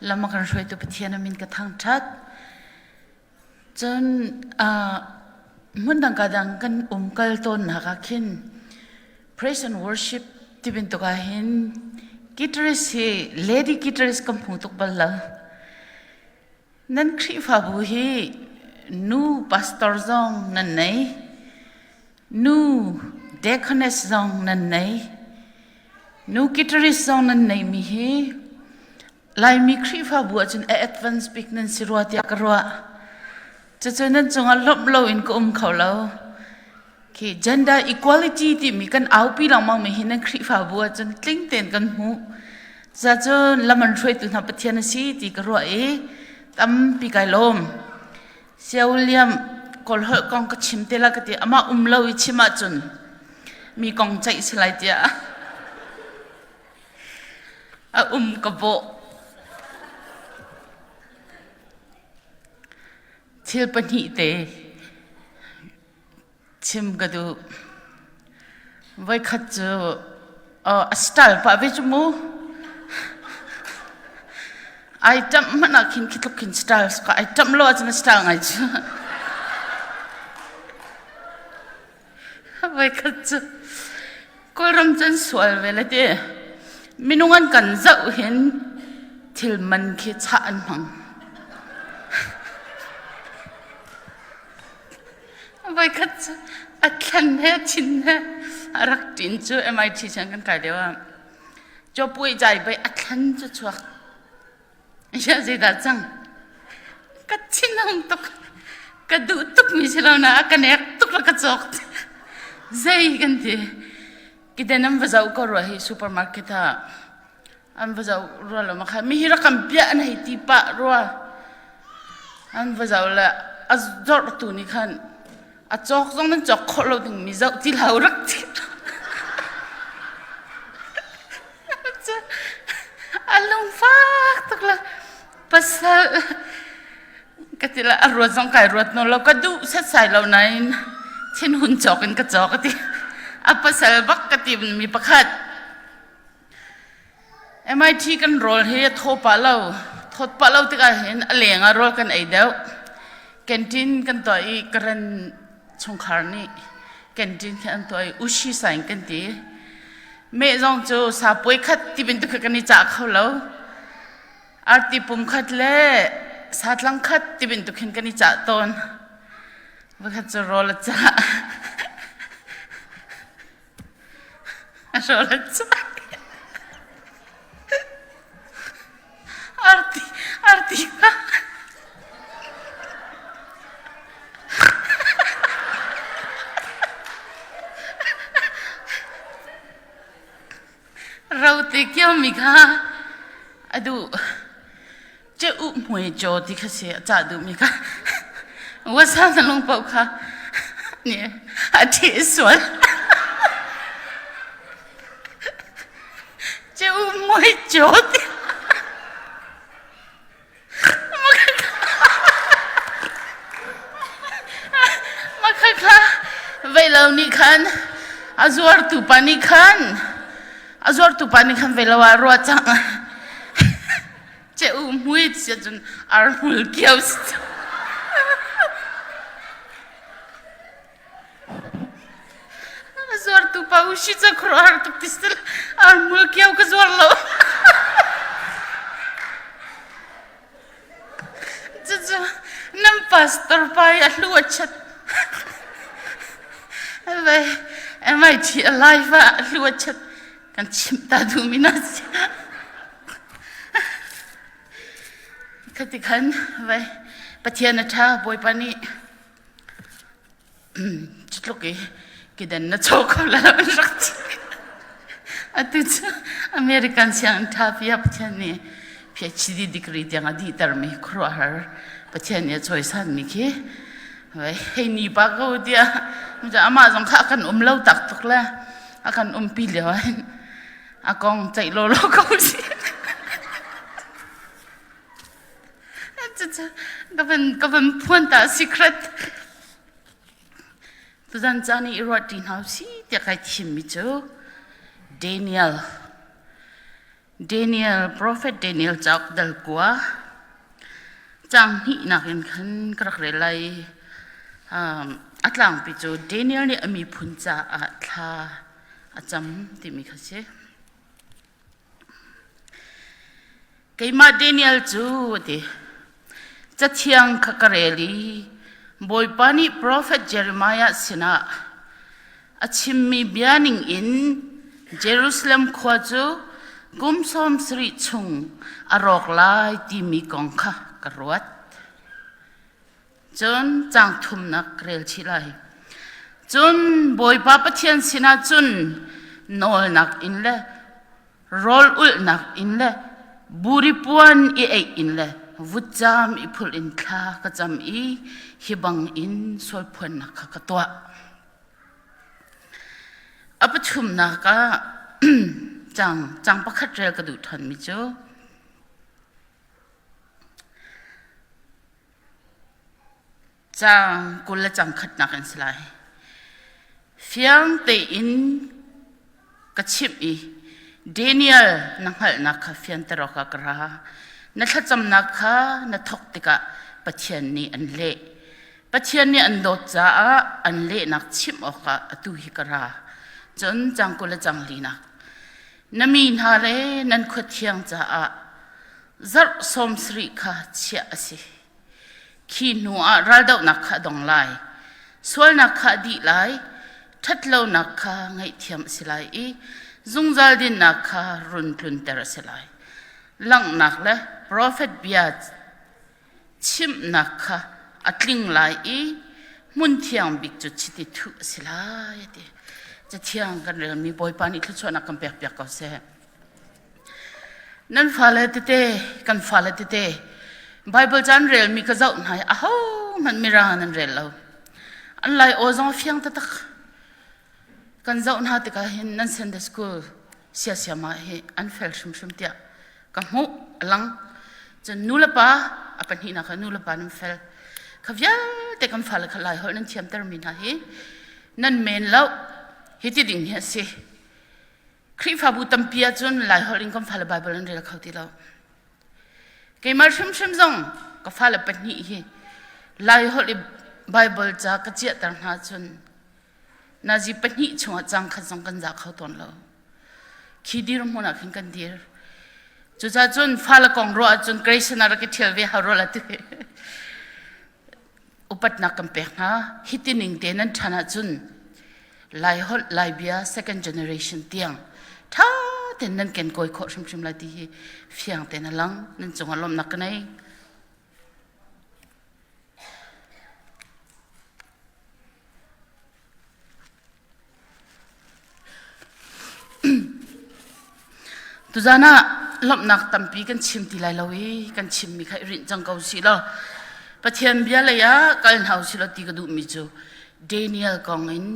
Lam a kan hruaitu Pathian a min ka thangṭhat. Cun hmun dang ka dang kan um kal tawnnak ah khin praise and worship ti bantuk ah hin guitarist hi lady guitarist ka hmu tuk bal lo. Nan Khrihfabu hi nu pastor zong nan nei, nu deaconess zong nan nei, nu guitarist zong nan neimi hi Laimi Khrihfabu ahcun a advance bik nan si rua tiah ka ruah. Cucu nan cungah lawmh loin ka um kho lo. Khi gender equality timi kan aupi lengmang mi hi nan Khrihfabu ahcun tling tein kan hmuh. Cucun lam an hruaitu hna Pathian a si ti ka ruah i tampi kai lawm. Sia William Kawlholh kong ka chim te la ka ti amah um lo i chim ahcun mi kong ceih si lai tiah. A um ka bawh. Thil pahnih te chim ka duh. Voikhat cu a style pah ve cu mu. Ai ṭamh hmanh ah khin khi tluk khin style ka ai ṭamh lo ahcun a style ngai cu. Voikhat cu Kawlram cu an sual ve le ti. Minung an kan zoh hin thil man khi chah an hmang. Voikhat cu a thlen he a thin he a rak ṭin cu MIT siang kan kai lio ah cawpuai cai bei a thlen cu chuak. Ya zeidah cang? Ka thinhung tuk. Ka duh tukmi si lo na ka nek tuk la ka cawk. Zei kan ti. Kiden an va zoh ko rua hi supermarket ah. An va zoh rua lo ma kha mi hi rakam piah an hei ti pah rua. An va zoh le a zorh tu nih khan a cawk zong nan cawk khawh lo ding mi zoh ti lo rak ti. A lungfak tuk le pasal ka ti le a ruat zong kai ruat no lo ka duh setsai lo nain thinhun cawk in ka cawk ka ti a pasal bak ka ti mi pakhat MIT kan rawl hi a thaw pah lo thawt pah lo tikah hin a leng ah rawl kan ei deuh canteen kan tuah i karen chungkhar nih canteen khi an tuah i ushi saing kan ti meh zong cu sapuai khat ti bantuk khi kan i cah kho lo arti pum khat le satlang khat ti bantuk khin kan i cah tawn voikhat cu rawl a cah rawl a cah Arti, arti kha. Rote kiomi kha a duh. Ce u hmui chaw ti kha si a cah duhmi kha. Wasa na lung paoh kha nih a ṭheh sual. Ce u mui chaw ti. Makhakha veilo nih khan a zuartu pa nih khan a zuartu pa nih khan veilo ah ruah cang ce u mui sia cun ar hmul kiau si A zuartu pa usi ca khuaruahhar tuk ti si ar hmul kiau ka zuar lo. Cucu nan pastor pa i a hlu a chat. Vai MIT alive ah a hlu a chat. Kan chimh ta duhmi na si. Khati khan vai Pathian a ṭha Bawipa nih Cutluk i kedan na chaw kho la lo an rak ti. Atu cu American sianginn ṭha pi ah Pathian nih PhD degree tiang a dihtermi khuaruahhar Pathian nih a cawisanmi khi hei ni pa ko tiah amah zong kha a kan um lo tak tuk le a kan umpi lio ah hin a kong ceih lawlaw ko si. Cucu ka van ka van phuan ta secret. Tuzan caan i ruah ṭi hna usih tiah kai thimmi cu Daniel. Daniel, Prophet Daniel cauk dal kua caang hnihnak in khan ka rak rel lai. Um, a tlangpi cu Daniel nih a miphun caah thla a cam timi kha si. Keimah Daniel cu a ti. Cathiang kha ka rel i Bawipa nih profet Jeremiah sinah a chimmi bia ningin Jerusalem khua cu kum sawm sarih chung a rawk lai timi kong kha ka ruat. Cun caang thumnak ka rel chih lai. Cun Bawipa Pathian sinah cun nawlnak in le rawl ulhnak in le buri puan i eih in le vutcam i phulh in thla ka cam i hi bangin sualphuannak kha ka tuah. A pathumnak ah cang cang pakhat rel ka duh ṭhanmi cu Caang 20 le caang khatnak an si lai. Fiang tein ka chimh i Daniel na hngalhnak kha fianter awkah ka ra. Na thlacamnak kha na thawk tikah Pathian nih an leh. Pathian nih an dawt caah an lehnak chimh awkah atu hi ka ra. Cun caang 20 le caang linak. Na mi hna le nan khua thiang caah zarh sawm sarih kha chiah a si. Khi hnu ah raldohnak kha a dong lai. Sualnak kha a dih lai. Ṭhatlonak kha ngaihthiam a si lai i zungzal dinnak kha run tlunter a si lai. Langhnak le profet bia chimhnak kha a tling lai i hmun thiang bik cu chiti thuh a si lai a ti. Cathiang kan relmi Bawipa nih thluachuahnak kan pekpiak ko seh. Nan fale tete, kan fale tete, Bible ca an relmi ka zoh hna i ahohmanh mirang an rel lo. An lai aw zong a fiang taktak. Kan zoh hna tikah hin nan Sunday school siasiama hi an fel hrimhrim tiah ka hmuh a lang. Cun nu le pa a pahnihnak ah nu le pa nan fel. Kha vialte kan fale kha lai holh nan thiamtermi hna hi nan men lo. Hi ti ding hi a si. Khrihfabu tampi ahcun Laiholh in kan fale Baibal an rel kho ti lo. Keimah hrimhrim zong ka fale pahnih hi Laiholh i Baibal ca ka ciahter hna cun nazi pahnih chungah cang khat zong kan za kho tawn lo. Khi dirhmun ah khin kan dir. Cucaah cun fale kong ruah ahcun Grayson ah rak i ṭhial ve hau rua la ti. Upatnak kan pek hna. Hiti ning te nan ṭhan ahcun Laiholh Laibia second generation tiang ṭha tein nan ken kawi khawh hrimhrim lai ti hi fiang tein a lang. Nan cungah lawmhnak ka nei. Tuzaan ah lawmhnak tampi kan chim ti lai lo i kan chimmi kha i rinh cang ko sih law Pathian bia lei ah kal hna usih law ti ka duhmi cu Daniel kong in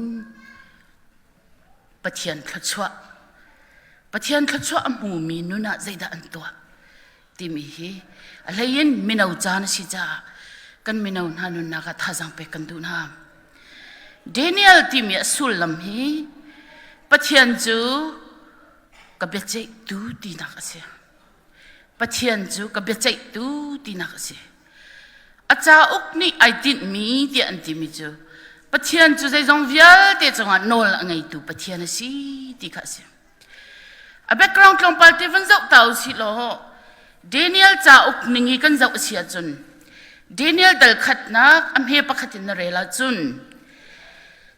Pathian thluachuah Pathian thluachuah a hmumi nun ah zeidah an tuah timi hi a hleiin mino caan a si caah kan mino hna nunnak ah thazaang pek kan duh hna. Daniel timi a sullam hi Pathian cu ka biaceihtu tinak a si. Pathian cu ka biaceihtu tinak a si. A cauk nih ai tinhmi tiah an timi cu Pathian cu zeizong vialte cungah nawl a ngeitu Pathian a si ti kha a si. A background tlawmpal te van zoh ta usih law Daniel cauk ning hi kan zoh a si ahcun Daniel dal khatnak a hme pakhat in na rel ahcun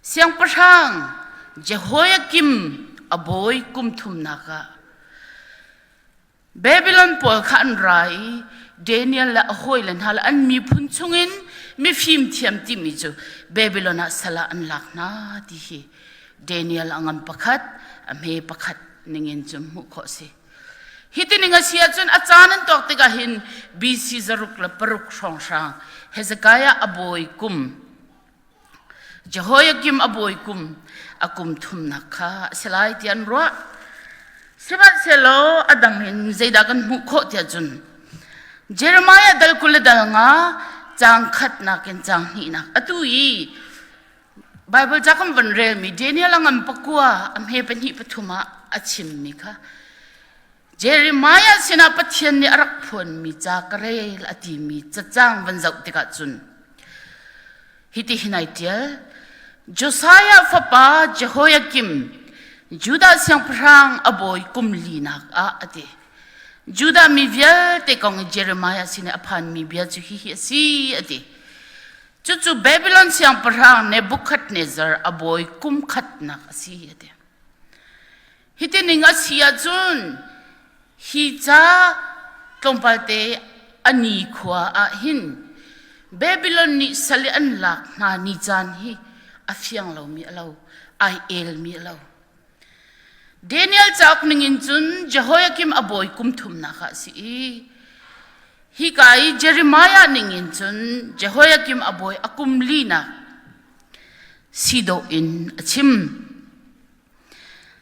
siangpahrang Jehoiakim a bawi kum thumnak ah Babylon pawl kha an ra i Daniel le a hawile hna le an miphun chungin mifim thiam timi cu Babylon ah sal ah an lak hna ti hi Daniel a ngam pakhat a hme pakhat ningin cu hmuh khawh a si. Hi tining a si ahcun a caan an tuak tikah hin BC 606 hrawnghrang Hezekiah a bawi kum Jehoiakim a bawi kum a kum thumnak kha a si lai ti an ruah. Sihmanhsehlaw a dang in zeidah kan hmuh khawh tiah cun Jeremiah dal 20 le dal nga caang khatnak in caang hnihnak atu i Baibal ca kan van relmi Daniel a ngan pakua a hme pahnih pathum ah a chimmi kha. Jeremiah sinah Pathian nih a rak phuanmi ca ka rel a timi cacang van zoh tikah cun hitihin ai ṭial. Josiah fapa Jehoiakim Judah siangpahrang a bawi kum linak ah a ti. Judah mi vialte kong i Jeremiah sin i a phanmi bia cu hihi a si a ti. Cucu Babylon siangpahrang Nebuchadnezzar a bawi kum khatnak a si a ti. Hiti ning a si ahcun hi ca tlawmpalte a nikhua ah hin Babylon nih sal i an lak hna ni caan hi a fiang lomi a lo, ai elmi a lo. Daniel cauk ningin cun Jehoiakim a bawi kum thumnak ah a si i hika i Jeremiah ningin cun Jehoiakim a bawi a kum linak si dawh in a chim.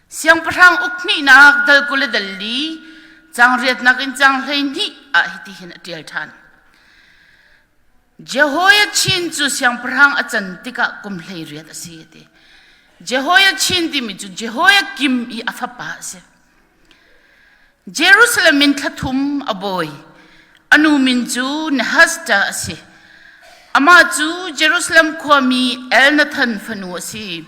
Siangpahrang uk hnihnak dal 20 le dal li, caang riatnak in caang 12 ah hitihin a ṭial ṭhan. Jehoiachin cu siangpahrang a can tikah kum 18 a si a ti. Jehoiachin timi cu Jehoiakim i a fapa a si. Jerusalem in thla thum a bawi. A nu min cu Nehasta a si. Amah cu Jerusalem khuami Elnathan fanu a si.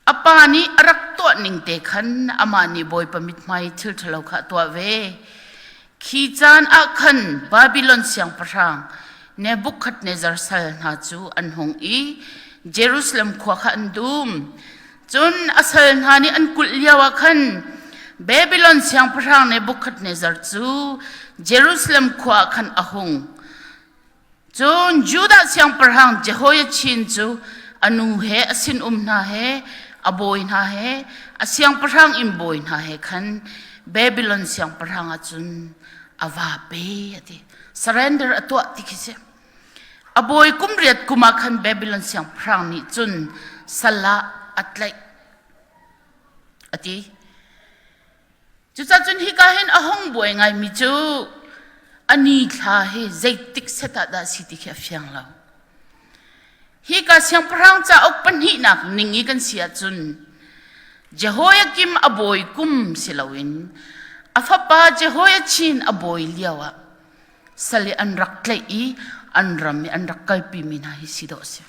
A pa nih a rak tuah ning te khan amah nih Bawipa mithmai thil ṭhalo kha a tuah ve. Khi caan ah khan Babilon siangpahrang Nebuchadnezzar sal hna cu an hung i Jerusalem khua kha an dum. Cun a sal hna nih an kulh lioah khan Babylon siangpahrang Nebuchadnezzar cu Jerusalem khua ah khan a hung. Cun Judah siangpahrang Jehoiachin cu a nu he a sinum hna he a bawi hna he a siangpahrang inn bawi hna he khan Babylon siangpahrang ah cun a va pe a ti. Surrender a tuah ti khi si. A bawi kum riat kum ah khan Babylon siangpahrang nih cun sal ah a tlaih a ti. Cucacun hika hin a hung buai ngaimi cu a ni thla hi zeitik set ah dah si ti khi a fiang lo. Hika siangpahrang cauk pahnihnak ning i kan si ahcun Jehoiakim a bawi kum si loin a fapa Jehoiachin a bawi lio ah sal i an rak tlaih i an ram i an rak kalpimi hna hi si dawh a si.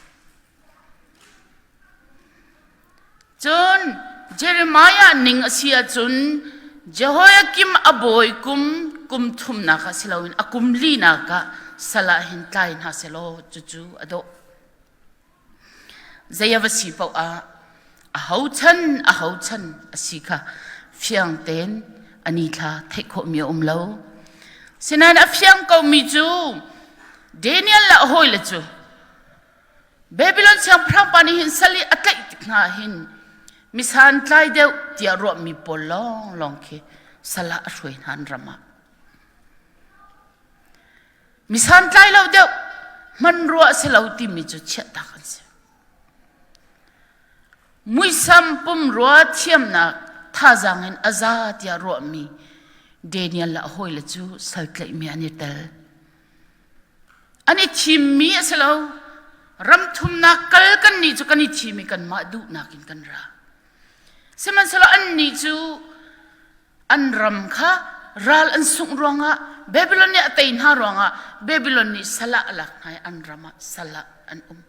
Cun Jeremiah ning a si ahcun Jehoiakim a bawi kum kum thumnak ah si loin a kum linak ah sal ah hin tlai hna selaw cucu a dawh. Zei a va si paoh ah aho chan aho chan a si kha fiang tein a ni thla theih khawhmi a um lo. Sinain a fiang komi cu Daniel le a hawile cu Babylon siangpahrang pa nih hin sal i a tlaih tik hna ah hin misantlai deuh tiah ruahmi pawl lawnglawng khi sal ah a hruai hna an ram ah. Mi santlai lo deuh hmanrua a si lo timi cu chiahtak an si. Muisam pumrua thiamnak thazaang in a za tiah ruahmi Daniel le a hawile cu sal tlaihmi an i tel. An i thimmi a si lo. Ram thumnak kal kan nih cu kan i thim i kanmah duhnak in kan ra. Sihmanhsehlaw annih cu an ram kha ral an sungh ruangah Babylon nih a tei hna ruangah Babylon nih sal ah a lak hna i an ram ah sal ah an um.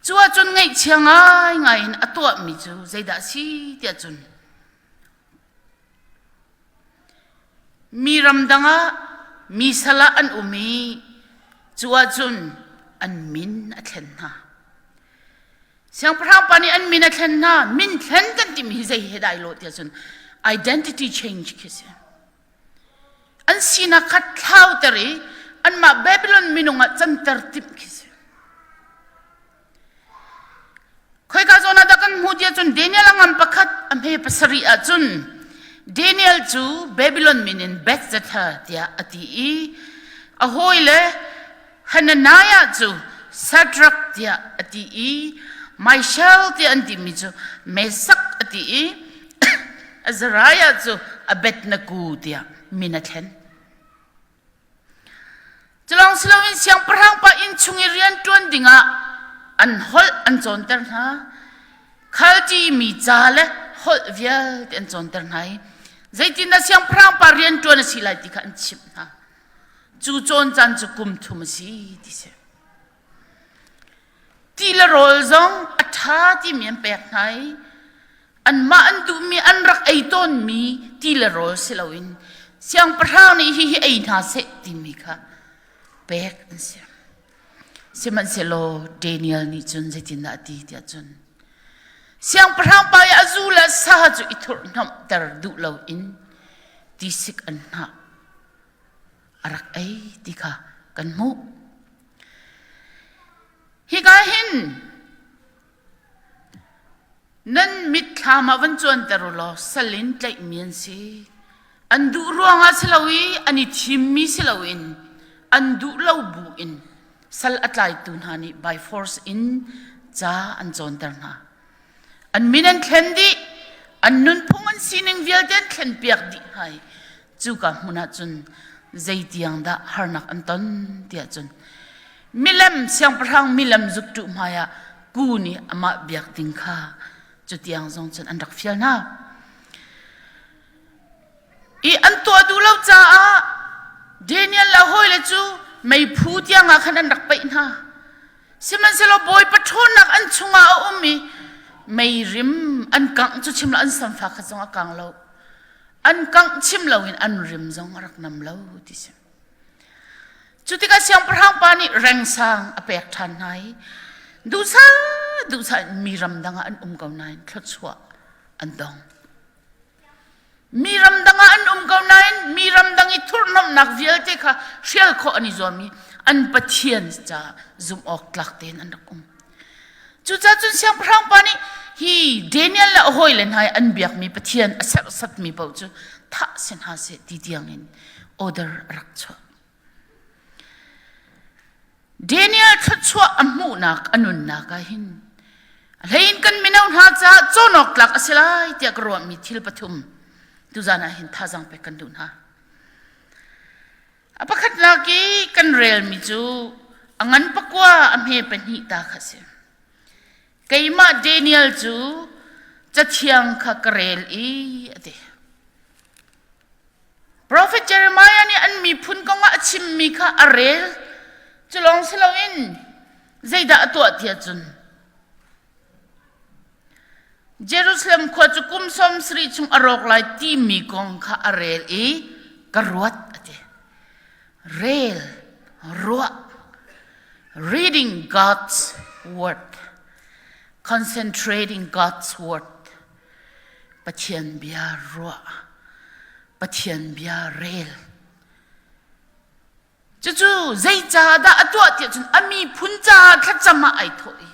Cu ahcun ngaihchia ngaingai in a tuahmi cu zeidah a si tiah cun mi ramdang ah mi sal ah an um i cu ahcun an min a thlen hna. Siangpahrang pa nih an min a thlen hna. Min thlen kan timi hi zei he dah ai lawh tiah cun identity change khi si. An sinak kha thlauter i anmah Babylon minung ah canter timh khi si. Khoika zawn ah dah kan hmuh tiah cun Daniel a ngam pakhat a hme pasarih ah cun Daniel cu Babylon min in Bethzatha tiah a ti i a hawile Hananiah cu Shadrach tiah a ti i Mishael tiah an timi cu Mesak a ti i Azariah cu Abednego tiah min a thlen. Culawng si loin siangpahrang pa inn chung i rian ṭuan dingah an holh an cawnter hna. Khaldi mi ca le holh vialte an cawnter hna i. Zeitindah siangpahrang pa rian ṭuan a si lai ti kha an chimh hna. Cu cawn caan cu kum thum a si ti si. Ti le rawl zong a ṭha timi an pek hna i anmah an duhmi an rak ei tawnmi ti le rawl si loin siangpahrang nih hihi ei hna seh timi kha pek an si. Sihmanhsehlaw Daniel nih cun zeitindah a ti tiah cun siangpahrang pa i a zu le sa cu i thurhhnawmhter duh loin tisik an hnah a rak ei ti kha kan hmuh. Hika hin nan mitthlam ah van cuanter u law sal in tlaihmi an si. An duh ruangah si lo i an i thimmi si loin an duh lo bu in sal a tlaitu hna nih by force in ca an cawnter hna. An min an thlen dih, an nunphung an sining vialte an thlenpiak dih hna i cuka hmun ah cun zeitiang dah harnak an ton tiah cun milem siangpahrang milem zukṭuh hmaiah ku nih amah biak ding kha cutiang zong cun an rak fial hna. I an tuah duh lo caah Daniel le hawile cu meiphu tiang ah khan an rak paih hna. Sihmanhsehlaw Bawipa ṭhawnnak an chungah a um i meirim an kangh cu chim lo an samfa khat zong a kang lo. An kangh chim loin an rim zong a rak nam lo ti si. Cu tikah siangpahrang pa nih rengsang a pek ṭhan hna i duhsah duhsah in mi ramdang ah an um ko nain thluachuah an dong. Mi ramdang ah an um ko nain mi ramdang i thurhnomhnak vialte kha hrial khawh an i zuam i an Pathian caah zumh awk tlak tein an rak um. Cucaah cun siangpahrang pa nih hi Daniel le a hawile hna i an biakmi Pathian a serhsatmi paoh cu thah si hna seh ti tiangin order a rak chuah. Daniel thluachuah a hmuhnak a nunnak ah hin a hleiin kan mino hna caah cawn awk tlak a si lai tiah ka ruahmi thil pathum tuzan ah hin thazaang pek kan duh hna. A pakhatnak i kan relmi cu a ngan pakua a hme pahnih ta kha a si. Keimah Daniel cu cathiang kha ka rel i a ti. Profet Jeremiah nih an miphun kongah a chimmi kha a rel. Cu lawng si loin zeidah a tuah ti ahcun Jerusalem khua cu kum sawm sarih chung a rawk lai timi kong kha a rel i ka ruat a ti. Rel, ruah, reading God's word, concentrating God's word, Pathian bia ruah, Pathian bia rel. Cucu zeicah dah a tuah tiah cun a miphun caah thlacam ah ai thawh i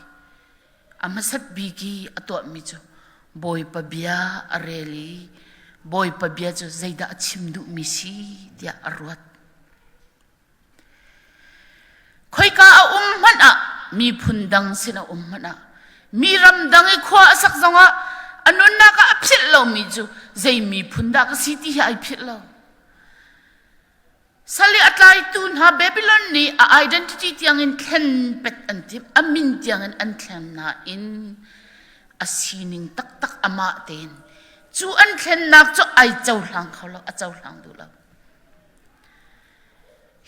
a hmasat bik i a tuahmi cu Bawipa bia a rel i Bawipa bia cu zeidah a chim duhmi si tiah a ruat. Khoika a um hmanh ah miphun dang sin a um hmanh ah mi ram dang i khua a sak zongah a nunnak ah a philh lomi cu zei miphun dah ka si ti hi ai philh lo. Sal i a tlaitu hna Babylon nih a identity tiangin thlen pet an timh, a min tiangin an thlen nain a sining taktak amah tein cu an thlennak cu ai cohlang kho lo, a cohlang duh lo.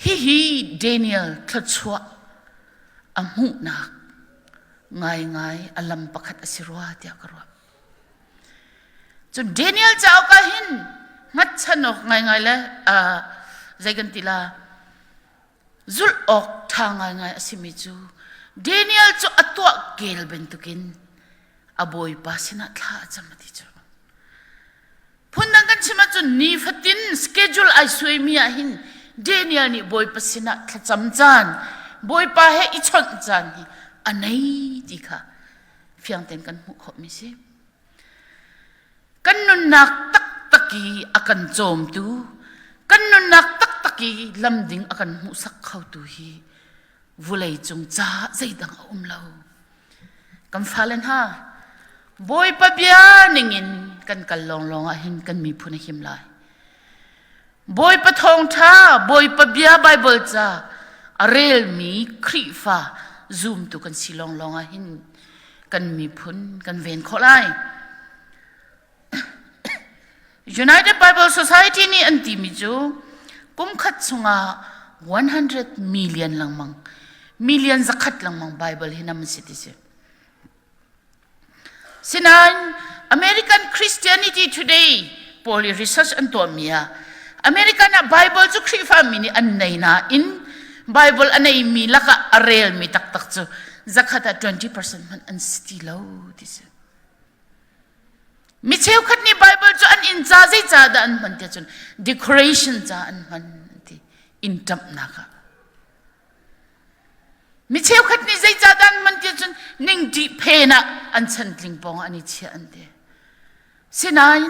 Hihi Daniel thluachuah a hmuhnak ngaingai a lam pakhat a si rua tiah ka ruah. Cun Daniel cauk ah hin hngatchan awk ngaingai le zei kan ti la zulh awk ṭha ngaingai a simi cu Daniel cu a tuah kel bantukin a bawipa sinah thla a cam a ti cu. Phundang kan chim ahcun nifatin schedule ai suaimi ah hin Daniel nih Bawipa sinah thlacam caan, Bawipa he i chawnh caan hi a nei ti kha fiang tein kan hmuh khawhmi si. Kan nunnak taktak i a kan cawmtu, kan nunnak taktak i lamding a kan hmuhsak khotu hi vulei cung caah zeidang a um lo. Kan fale hna, Bawipa bia ningin kan kal lawnglawng ah hin kan miphun a him lai. Bawipa thawngṭha, Bawipa bia Baibal ca a relmi Khrihfa zumtu kan si lawnglawng ah hin kan miphun kan ven khawh lai. United Bible Society nih an timi cu kum khat chungah 100 million lengmang million zakhat lengmang Bible hi nam si ti si. Sinain American Christianity Today pawl i research an tuahmi ah American ah Bible cu Khrihfami nih an nei nain Bible a neimi lakah a relmi taktak cu zakhat ah 20% hmanh an si ti lo ti si. Mi cheukhat nih Bible cu an inn ca zei ca dah an hman tiah cun decoration ca an hman ti inn ṭamhnak ah. Mi cheukhat nih zeicah dah an hman tiah cun ningṭih phen ah an chantling pawng an i chiah an ti. Sinain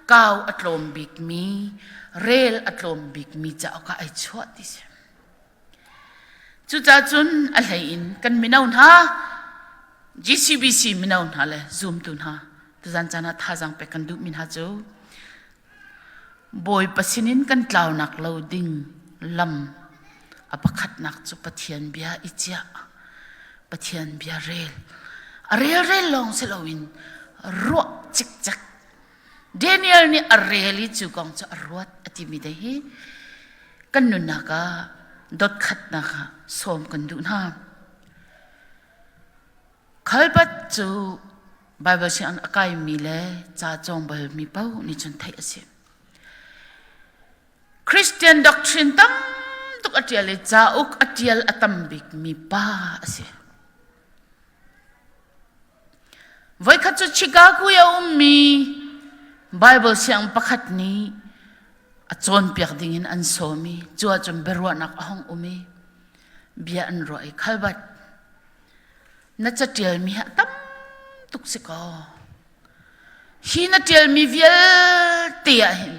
kau a tlawm bikmi, rel a tlawm bikmi cauk ah ai chuah ti si. Cucaah cun a hlei in kan mino hna, GCBC mino hna le zumtu hna tuzan caan ah thazaang pek kan duhmi hna cu Bawipa sinin kan tlaunak lo ding lam a pakhatnak cu Pathian bia i ciah, Pathian bia rel. A relrel lawng si loin ruah cikcek. Daniel nih a rel i cu kong cu a ruat a timi te hi kan nunnak ah dotkhatnak ah sawm kan duh hna. Khalbat cu Baibal sianginn a kaimi le ca cawng balmi paoh nih cun theih a si. Christian doctrine tam tuk a ṭial i cauk a ṭial a tam bikmi pa a si. Voikhat cu Chicago i a ummi Baibal siang pakhat nih a cawnpiak dingin an sawm i cu ahcun biaruahnak a hung um i bia an ruah i khalbat Na caṭialmi hi a tam tuk si kaw hi na ṭialmi vialte ah hin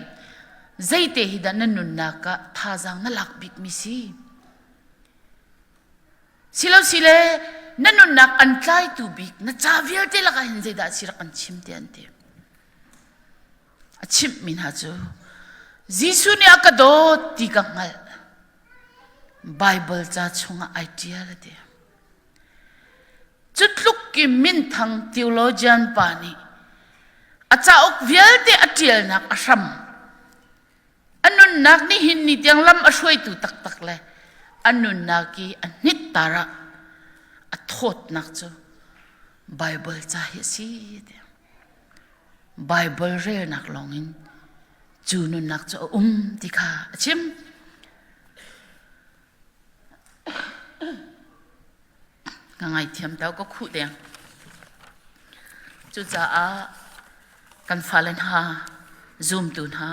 zeite hi dah na nunnak ah thazaang na lak bikmi si? Silosile na nunnak an tlaitu bik na ca vialte lakah hin zeidah a si rak kan chim tiah an ti. A chimhmi hna cu Jesuh nih a ka dawt ti ka hngalh. Baibal ca chungah ai ṭial a ti. Cu tluk i minthang theologian pa nih a cauk vialte a ṭialnak a hram, a nunnak nihin ni tiang lam a hruaitu taktak le a nunnak i a hnittar ah a thawtnak cu Baibal ca hi a si. Baibal relnak lawngin cu nunnak cu a um ti kha a chim. Ka ngaithiam tau ka khuh deng. Cucaah kan fale hna, zumtu hna,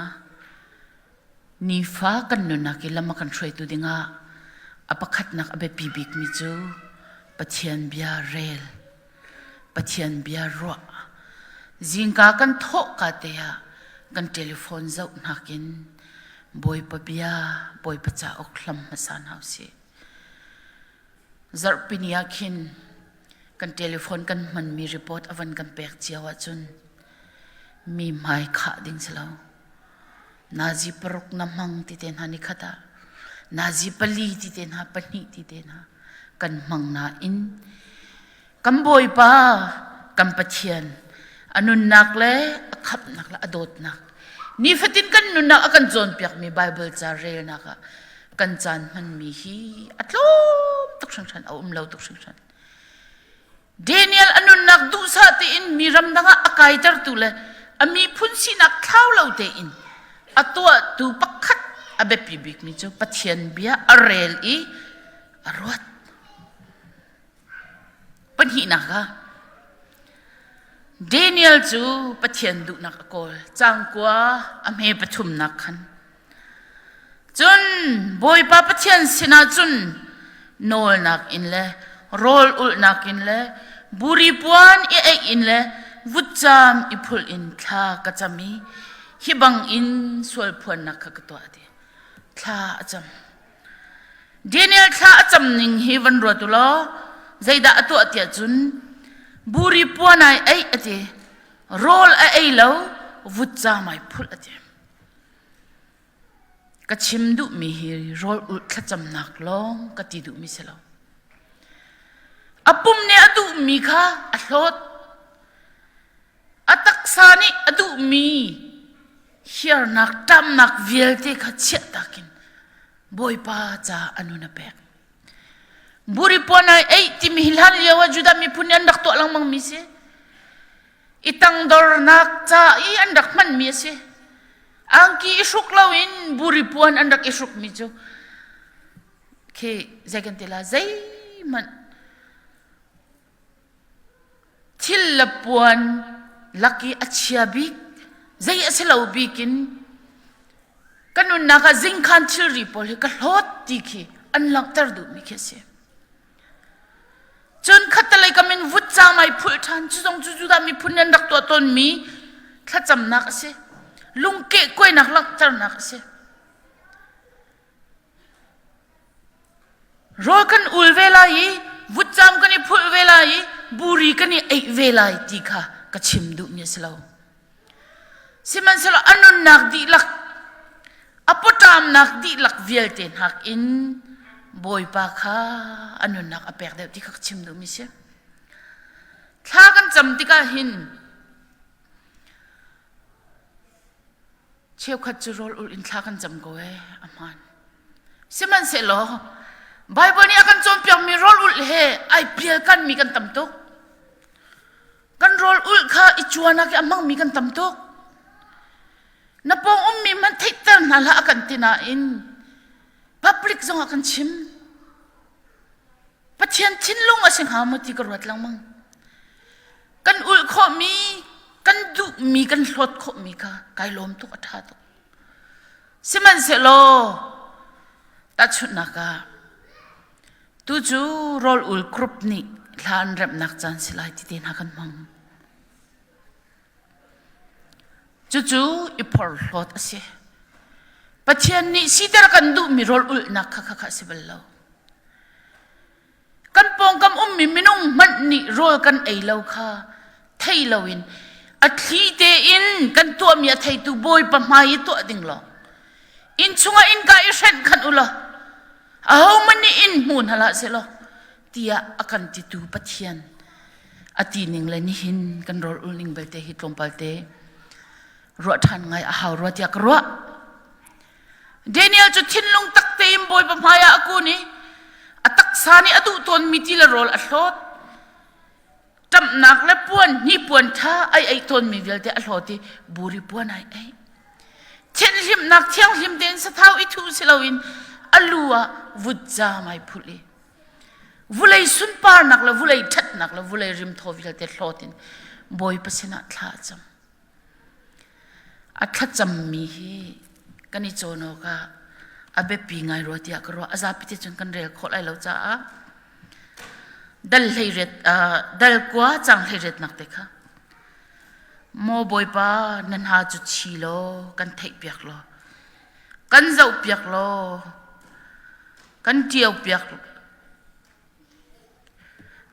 nifa kan nunnak i lam a kan hruaitu dingah a pakhatnak a biapi bikmi cu Pathian bia rel, Pathian bia ruah. Zingka kan thawhka te ah kan telephone zoh nakin Bawipa bia, Bawipa cauk hlam hmasa hna usih. Zarhpini ah khin kan telephone kan hmanmi report a van kan pek cio ahcun mi hmai khah ding si lo. Nazi paruk na hmang ti te hna ni khat ah nazi pali ti te hna pahnih ti te hna kan hmang nain Kan Bawipa, kan Pathian, a nunnak le a khamhnak le a dawtnak, nifatin kan nunnak a kan cawnpiakmi Baibal ca relnak ah kan caan hmanmi hi a tlawm tuk hringhran, a um lo tuk hringhran. Daniel a nunnak duhsah tein mi ramdang ah a kaitertu le a miphun sinak thlau lo tein a tuahtu pakhat a biapi bikmi cu Pathian bia a rel i a ruat. Pahnihnak ah Daniel cu Pathian duhnak a kawl. Cangkua a hme pathumnak khan. Cun Bawipa Pathian sinah cun nawlnak in le rawl ulhnak in le buri puan i eih in le vutcam i phulh in thla ka cam i hi bangin sual phuannak kha ka tuah ti. Thla a cam. Daniel thla a cam ning hi van ruat u law zeidah a tuah tiah cun buri puan ai eih a ti rawl a ei lo vutcam ai phulh a ti ka chim duhmi hi rawl ulh thlacamnak lawng ka ti duhmi si lo a pum nih a duhmi kha a hlawt a taksa nih a duhmi. Hiarnak, ṭamnak vialte kha chiah takin Bawipa ca a nun a pek. Buri puan ai eih timi hi hlan lio ah Judah miphun nih an rak tuah lengmang mi si. I tangdornak ca i an rak hmanmi a si. Angki i hruk loin buri puan an rak i hrukmi cu khi zei kan ti la zeihmanh thil le puan lak i a chia bik zei a si lo bik in ka nunnak ah zingkhan thilri pawl hi ka hlawt ti khi an langhter duhmi khi a si. Cun khattelei kam in vutcam ai phulh ṭhan. Cu zong cu Judah miphun nih an rak tuah tawnmi thlacamnak a si. Lungkehkuainak langhternak a si. Rawl kan ul ve lai i vutcam kan i phulh ve lai i buri kan i eih ve lai ti kha ka chim duhmi a si lo. Sihmanhsehlaw a nunnak dihlak, a pawṭamnak dihlak vialte nakin Bawipa kha a nunnak a pek deuh ti kha ka chim duhmi si. Thla kan cam tikah hin cheukhat cu rawl ulh in thla kan cam ko ee a hmaan. Sihmanhsehlaw Baibal nih a kan cawnpiakmi rawl ulh he ai pialkanmi kan tam tuk. Kan rawl ulh kha i cuanak i a hmangmi kan tam tuk. Na pawng ummi hmanh theihter hna hlah a kan ti nain public zongah kan chim. Pathian thinlung a si hnga maw ti ka ruat lengmang. Kan ulh khawhmi, kan duhmi, kan hlawt khawhmi kha kai lawm tuk, a ṭha tuk. Sihmanhsehlaw tahchunhnak ah Tu cu rawl ul group nih hla an remhnak caan si lai ti te hna kan hmang. Cucu i phorhlawt a si. Pathian nih siter kan duhmi rawl ulhnak kha kha kha a si bal lo. Kan pawngkam ummi minung hmanh nih rawl kan ei lo kha thei loin a thli tein kan tuahmi a theitu Bawipa hmai i tuah ding lawng. Inn chungah innka i hrenh khan u law Ahohmanh nih in hmu hna hlah sehlaw tiah a kan titu Pathian a ti ning le nihin kan rawl ul ning belte hi tlawmpal te ruah ṭhan ngai a hau rua tiah ka ruah. Daniel cu thinlung tak tein Bawipa hmaiah a kun i a taksa nih a duh tawnmi ti le rawl a hlawt. Ṭamhnak le puan hnipuan ṭha ai ei tawnmi vialte a hlawt i buri puan ai ei. Thianhlimnak thianghlim tein sathau i thuh si loin a lu ah vutcam ai phulh i vulei sunparnak le vulei ṭhatnak le vulei rimthaw vialte hlawt in Bawipa sinah thla a cam. A thlacammi hi kan i cawn awkah a biapi ngai rua tiah ka ruah. A zapi te cun kan rel khawh lai lo caah dal hleiriat dal kua cang hleiriatnak te kha Maw Bawipa na hna cu chi law kan theihpiak law kan zohpiak law kan ṭiopiak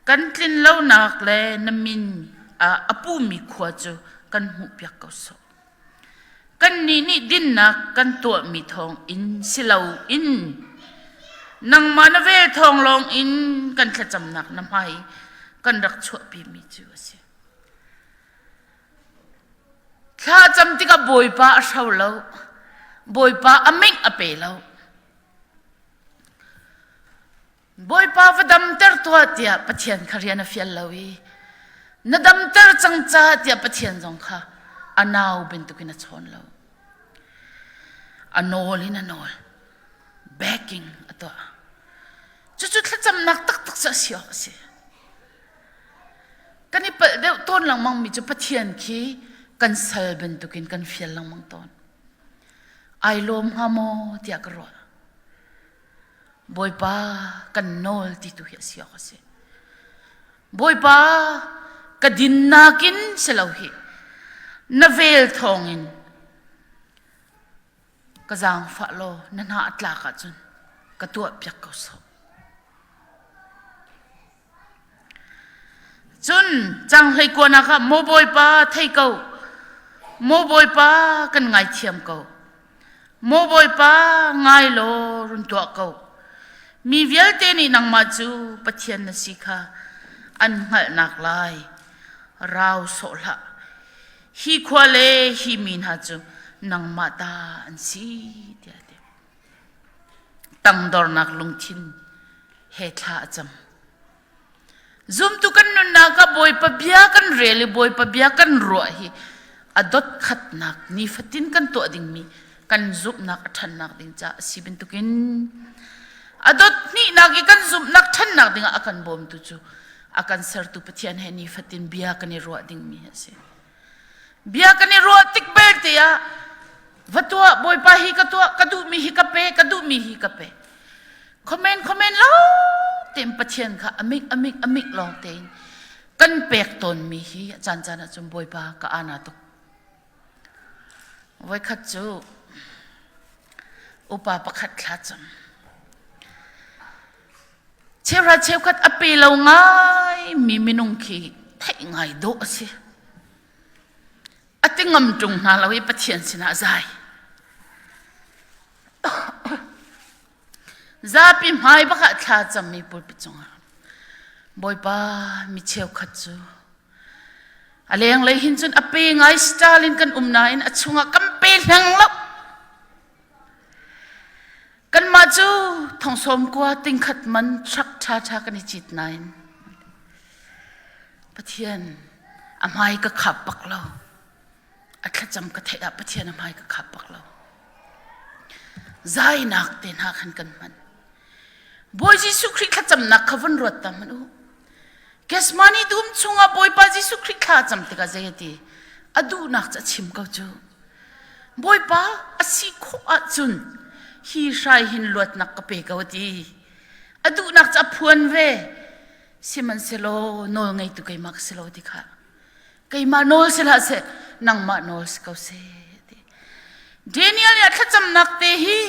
Kan tlinlonak le na min ah a pumi khua cu kan hmuhpiak ko sawh. Kannih nih dinnak kan tuahmi thawngin si loin nangmah na vel thawng lawngin kan thlacamnak na hmai kan rak chuahpimi cu a si. Thlacam tikah Bawipa a hro lo, Bawipa a ming a pe lo. Bawipa va damter tuah tiah Pathian kha rian a fial lo i na damter cang ca tiah Pathian zong kha a nau bantukin a chawn lo. A nawl in a nawl. Backing a tuah. Cucu thlacamnak taktak cu a si awk a si. Kan i palh deuh tawn lengmang mi cu Pathian khi kan sal bantukin kan fial lengmang tawn. Ai lawm hnga maw tiah ka ruah. Bawipa kan nawl ti tu hi a si awk a si. Bawipa ka dinnak in si lo hi na vel thawngin ka zaangfah law na hna a tlak ahcun ka tuah piak ko sawh. Cun canghlei kuanak ah maw Bawipa thei ko, maw Bawipa kan ngaithiam ko. Maw Bawipa ngai law run tuah ko. Mi vialte nih nangmah cu Pathian na si kha an hngalhnak lai rau sawh hlah. Hi khua le hi mi hna cu. nangmah ta an si tiah a ti. Tangdornak lungthin he thla a cam. Zumtu kan nunnak ah Bawipa bia kan rel i Bawipa bia kan ruah hi a dot khatnak nifatin kan tuah dingmi kan zumhnak a ṭhannak ding caah a si bantukin a dot hnihnak i kan zumhnak ṭhannak dingah a kan bawmtu cu a kan sertu Pathian he nifatin bia kan i ruah dingmi a si. Bia kan i ruah tik belte ah va tuah Bawipa hi ka tuah ka duhmi hi ka pe ka duhmi hi ka pe Khomen khomen lo tein Pathian kha amik amik amik lawng tein kan pek tawnmi hi a caan caan ahcun Bawipa ka ana tuk. Voikhat cu upa pakhat thla cam. Cheuhra cheukhat a pe lo ngai mi minung khi theih ngai dawh a si. A ti ngam ṭung hna lo i Pathian sinah zai. Zapi hmai bak ah thla cammi pulpit cungah Bawipa mi cheukhat cu a lenglei hin cun a pe ngai style in kan um nain a chungah kan pe hleng lo. Kanmah cu thongsawm kua tingkhat man truck ṭhaṭha kan i cit nain Pathian a hmai ka khap bak lo. A thlacam ka theih ah Pathian a hmai ka khap bak lo. Zainak te hna khan kan hman. Bawi Jesuh Khrih thlacamnak kha vun ruat ta hmanh u. Gethsemane dum chungah Bawipa Jesuh Khrih thla cam tikah zei a ti? A duhnak cu a chim ko cu. Bawipa a si khawh ahcun hi hrai hin luatnak ka pe ko a ti. A duhnak cu a phuan ve. Sihmanhsehlaw nawl ngeitu keimah ka si lo ti kha. Keimah nawl si hlah seh, nangmah nawl si ko seh. Ti. Daniel nih a thlacamnak te hi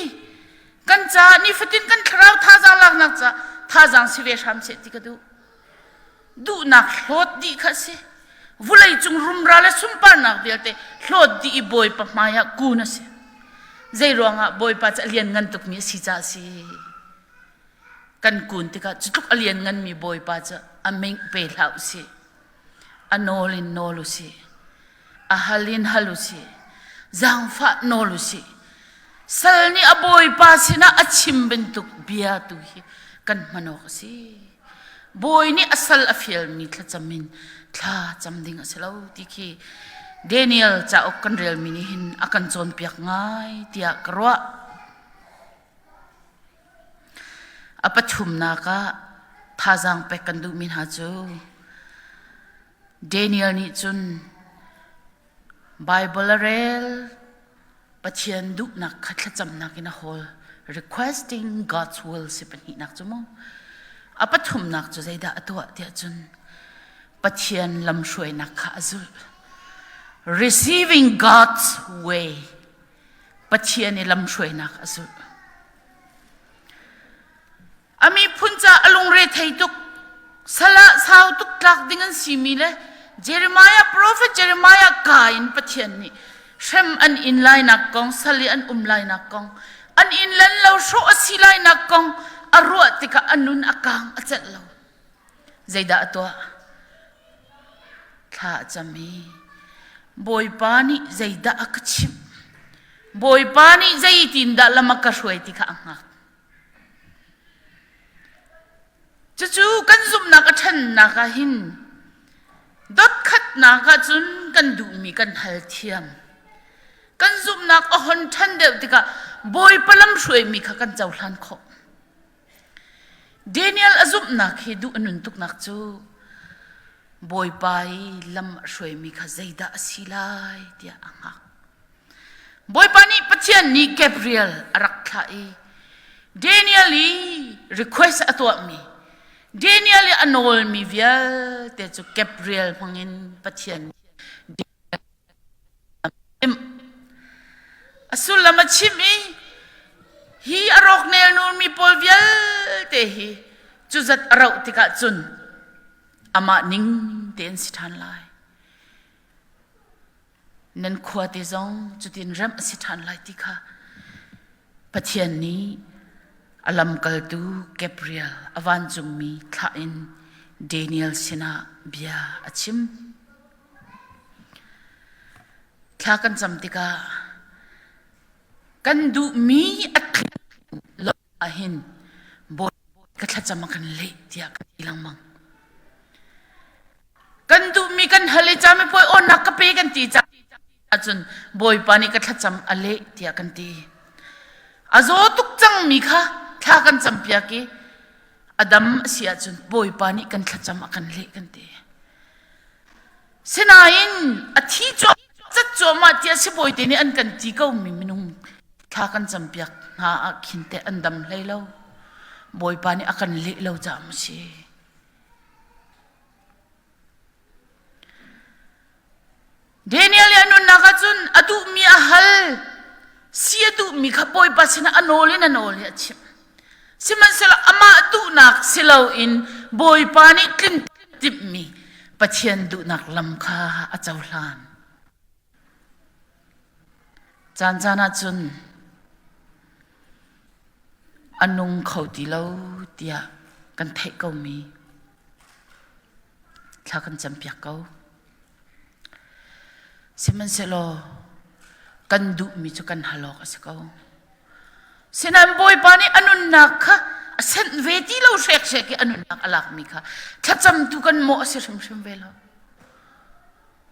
kan caah nifatin kan thlarau thazaang laknak caah thazaang si ve hram seh ti ka duh. Duhnak hlawt dih kha a si. Vulei cung rumra le sunparnak vialte hlawt dih i Bawipa hmai ah kun a si. Zei ruangah Bawipa cu a lianngan tukmi a si caah a si. Kan kun tikah cu tluk a liannganmi Bawipa cu a ming pe hlah u sih. A nawl in nawl u sih. A hal in hal u sih. Zaangfah nawl u sih. Sal nih a bawipa sinah a chim bantuk bia tu hi kan hman awk a si. Bawi nih a sal a fialmi thlacam in thla cam ding a si lo ti khi Daniel cauk kan relmi nih hin a kan cawnpiak ngai tiah ka ruah. A pathumnak ah thazaang pek kan duhmi hna cu Daniel nih cun Baibal a rel, Pathian duhnak kha thlacamnak in a hawl. Requesting God's will si pahnihnak cu mu. A pathumnak cu zeidah a tuah tiah cun Pathian lamhruainak kha a zulh. Receiving God's way. Pathian i lamhruainak a zulh. A miphun ca a lungre thei tuk. Sal ah sau tuk tlak ding an simi le Jeremiah prophet Jeremiah ka in Pathian nih hrem an in lainak kong, sal i an um lainak kong, an inn lan lo hrawh a si lainak kong a ruah tikah a nun a kang a celh lo. Zeidah a tuah? Thla a cam i Bawipa nih zeidah a ka chimh? Bawipa nih zeitindah lam a ka hruai ti kha a hngak. Cucu kan zumhnak a ṭhannak ah hin dotkhatnak ah cun kan duhmi kan hal thiam. Kan zumhnak a hon ṭhan deuh tikah Bawipa lamhruaimi kha kan cohlan khawh. Daniel a zumhnak hi duh a nun tuknak cu Bawipa i lam a hruaimi kha zeidah a si lai tiah a hngak. Bawipa nih Pathian nih Gabriel a rak thlah i Daniel i request a tuahmi Daniel i a nawlmi vialte cu Gabriel hmangin Pathian a sullam a chim i hi a rawk nelnulmi pawl vialte hi cu zat a rauh tikah cun amah ning tein si ṭhan lai. Nan khuate zong cutin remh a si ṭhan lai ti kha Pathian nih a lamkaltu Gabriel a vancungmi thlah in Daniel sinah bia a chim. Thla kan cam tikah. Kan duhmi a lo ahhin Bawi ka thlacam a kan leh tiah ka ti lengmang. Kan duhmi kan hal i camipuai awnnak ka pe kan ti ahcun Bawipa nih ka thlacam a leh tiah kan ti. A zaw tuk cangmi kha thla kan campiak i a dam a si ahcun Bawipa nih kan thlacam a kan leh kan ti. Sinain a thi cat cuahmah tiah sibawi te nih an kan ti komi minung thla kan campiak hna ah khin teh an dam hlei lo. Bawipa nih a kan leh lo caah maw si. Daniel i a nunnak ahcun a duhmi a hal. Si a duhmi kha Bawipa sinah a nawl in a nawl i a chimh. Sihmanhsehlaw amah duhnak si loin Bawipa nih tlin timhmi Pathian duhnak lam kha a cohlan. Caan caan ahcun a nung kho ti lo tiah kan theih komi thla kan campiak ko. Sihmanhsehlaw kan duhmi cu kan hal awk a si ko. Sinain Bawipa nih a nunnak kha a senh ve ti lo hrekhrek i a nunnak a lakmi kha thlacamtu kan mawh a si hrimhrim ve lo.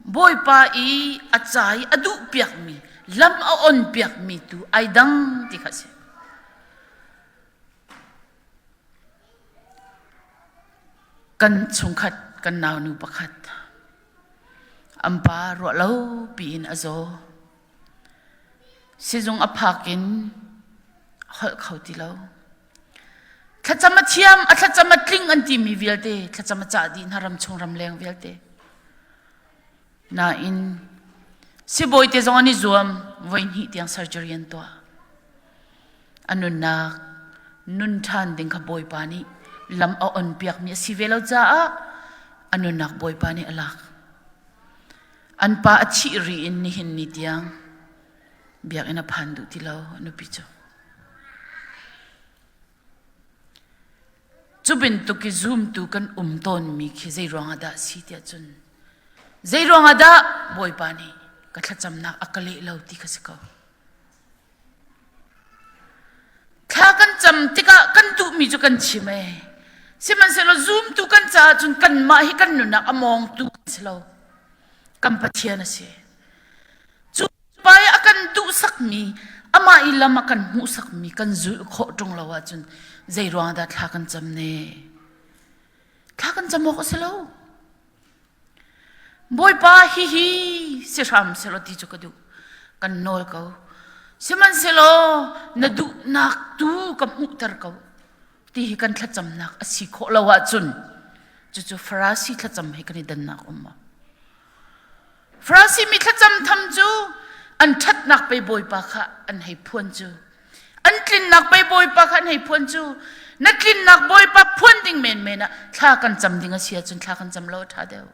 Bawipa i a ca i a duhpiakmi lam a onpiakmi tu ai dang ti kha a si. Kan chungkhat kan naunu pakhat an pa ruah lo piin a zaw. Sizung a phak in a holh kho ti lo. Thlacam a thiam, a thlacam a tling an timi vialte thlacam a cah dih hna ramchung ramleng vialte. Nain sibawi te zong an i zuam voihnih tiang surgery an tuah. A nunnak nun ṭhan ding kha Bawipa nih lam a on piakmi a si ve lo caah a nunnak Bawipa nih a lak. An pa a thih ri in nihin ni tiang biakinn a phan duh ti lo a nupi cu. Cu bantuk i zumtu kan um tawnmi khi zei ruangah dah si tiah cun zei ruangah dah Bawipa nih ka thlacamnak a ka leh lo ti kha si ko. Thla kan cam tikah kan duhmi cu kan chim ee. Sihmanhsehlaw zumtu kan caah cun kanmah hi kan nunnak a mawngtu kan si lo. Kan Pathian a si. Cu pa i a kan duhsakmi, amah i lam a kan hmuhsakmi kan zulh khawh ṭung lo ahcun zei ruang dah thla kan cam ne? Thla kan cam awk a si lo. Bawipa hihi si hram sehlaw ti cu ka duh. Kan nawl ko. Sihmanhsehlaw na duhnak tu ka hmuhter ko ti hi kan thlacamnak a si khawh lo ahcun cucu Farasi thlacam he kan i dannak um maw? Farasi mi thlacam tham cu an ṭhatnak pei Bawipa kha an hei phuan cu. An tlinnak pei Bawipa kha an hei phuan cu. Na tlinnak Bawipa phuan ding menmen ah thla kan cam ding a si ahcun thla kan cam lo a ṭha deuh.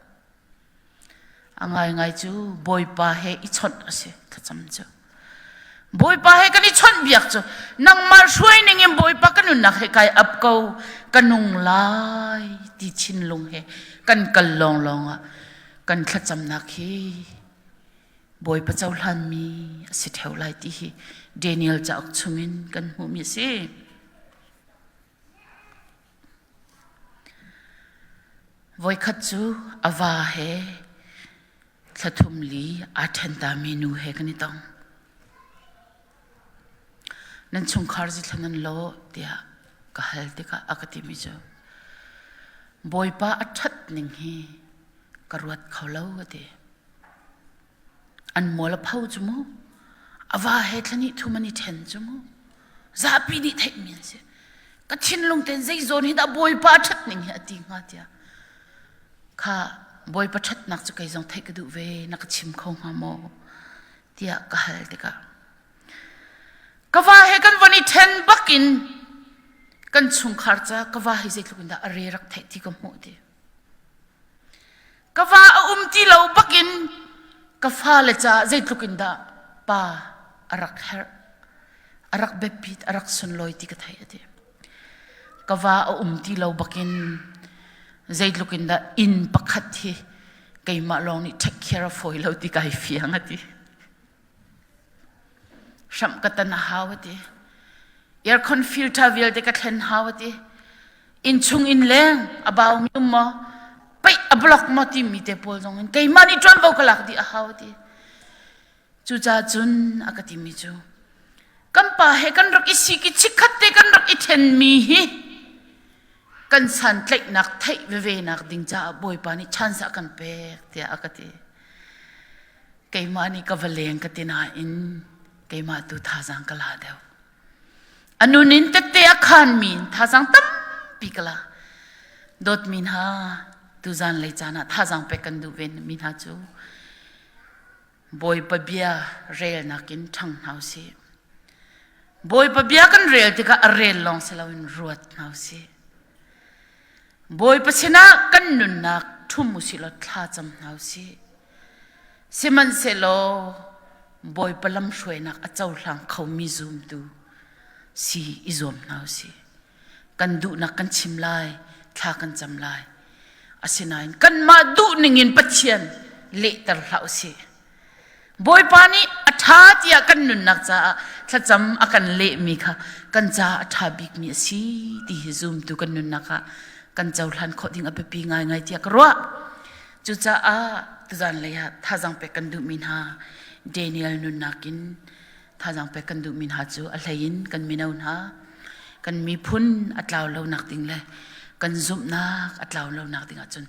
A ngaingai cu Bawipa he i chawnh a si thlacam cu. Bawipa he kan i chawnhbiak cu nangmah hruai ning in Bawipa ka nunnak he kai ap ko ka nung lai ti thinlung he kan kal lawnglawng ah kan thlacamnak hi Bawipa cohlanmi a si ṭheo lai ti hi Daniel cauk chungin kan hmuhmi a si. Voikhat cu a va he Thla thum li aa ṭhen tami nu he kan i tong. Nan chungkhar zithla nan lawh tiah ka hal tikah a ka timi cu Bawipa a ṭhat ning hi ka ruat kho lo a ti. An mual a pho cu mu. A va he thla hnih thum an i ṭhen cu mu. Zapi nih theihmi an si. Ka thinlung tein zei zawn hi dah Bawipa a ṭhat ning hi a ti hnga tiah Kha Bawipa ṭhatnak cu kei zong theih ka duh ve, na ka chim kho hnga maw? tiah ka hal tikah ka va he kan von i ṭhen bakin kan chungkhar ca ka va hi zeitluk in dah a re rak theih ti ka hmuh ti. Ka va a um ti lo bakin ka fale caah zeitluk in dah pa a rak herh, a rak biapit, a rak sunlawi ti ka theih a ti. Ka va a um ti lo bakin zeitluk in dah inn pakhat hi keimah lawng nih take care a fawi lo ti kai fiang a ti. Hramh ka tan a hau a ti. Aircon filter vialte ka thlen hau a ti. Innchung in leng a baumi um maw? Peih a block maw timi te pawl zong in keimah nih ṭuanvo ka lak dih a hau a ti. Cucaah cun a ka timi cu kan pa he kan rak i sik i chikkhat te kan rak i ṭhenmi hi kan santlaihnak theih veve nak ding caah Bawipa nih chance a kan pek tiah a ka ti. Keimah nih ka va leng ka ti nain keimah tu thazaang ka la deuh. A nun in tette a khanmi in thazaang tampi ka la. Dawtmi hna, tuzan lei caan ah thazaang pek kan duh ve mi hna cu Bawipa bia relnak in ṭhang hna usih. Bawipa bia kan rel tikah a rel lawng si loin ruat hna usih. Bawipa sinah kan nunnak ṭhum usih law thla cam hna usih. Sihmanhsehlaw Bawipa lamhruainak a cohlang khomi zumtu si i zuam hna usih. Kan duhnak kan chim lai, thla kan cam lai. Asinain kanmah duh ningin Pathian lehter hlah usih. Bawipa nih a ṭha tiah kan nunnak caah thlacam a kan lehmi kha kan caah a ṭha bikmi a si ti hi zumtu kan nunnak ah kan cohlan khawh ding a biapi ngaingai tiah ka ruah. Cucaah tuzan lei ah thazaang pek kan duhmi hna Daniel nunnak in thazaang pek kan duhmi hna cu a hlei in kan mino hna kan miphun a tlau lonak ding le kan zumhnak a tlau lonak ding ahcun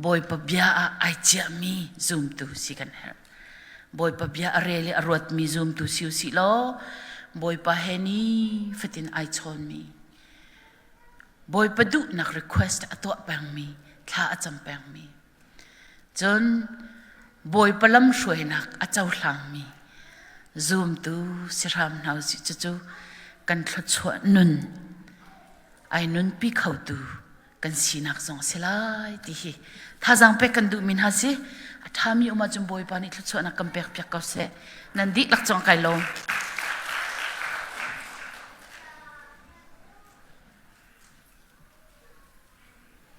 Bawipa bia ah ai ciahmi zumtu si kan herh. Bawipa bia a rel i a ruatmi zumtu si usih law Bawipa he ni fatin ai chawnmi Bawipa duhnak request a tuah pengmi thla a cam pengmi Cun Bawipa lamhruainak a cohlangmi zumtu si hram hna usih. Cucu kan thluachuah nun ai nunpi khotu kan sinak zong a si lai ti hi thazaang pek kan duhmi hna si. A ṭhami um ahcun Bawipa nih thluachuahnak kan pek piak ko seh. Nan dihlak cung kai lawm.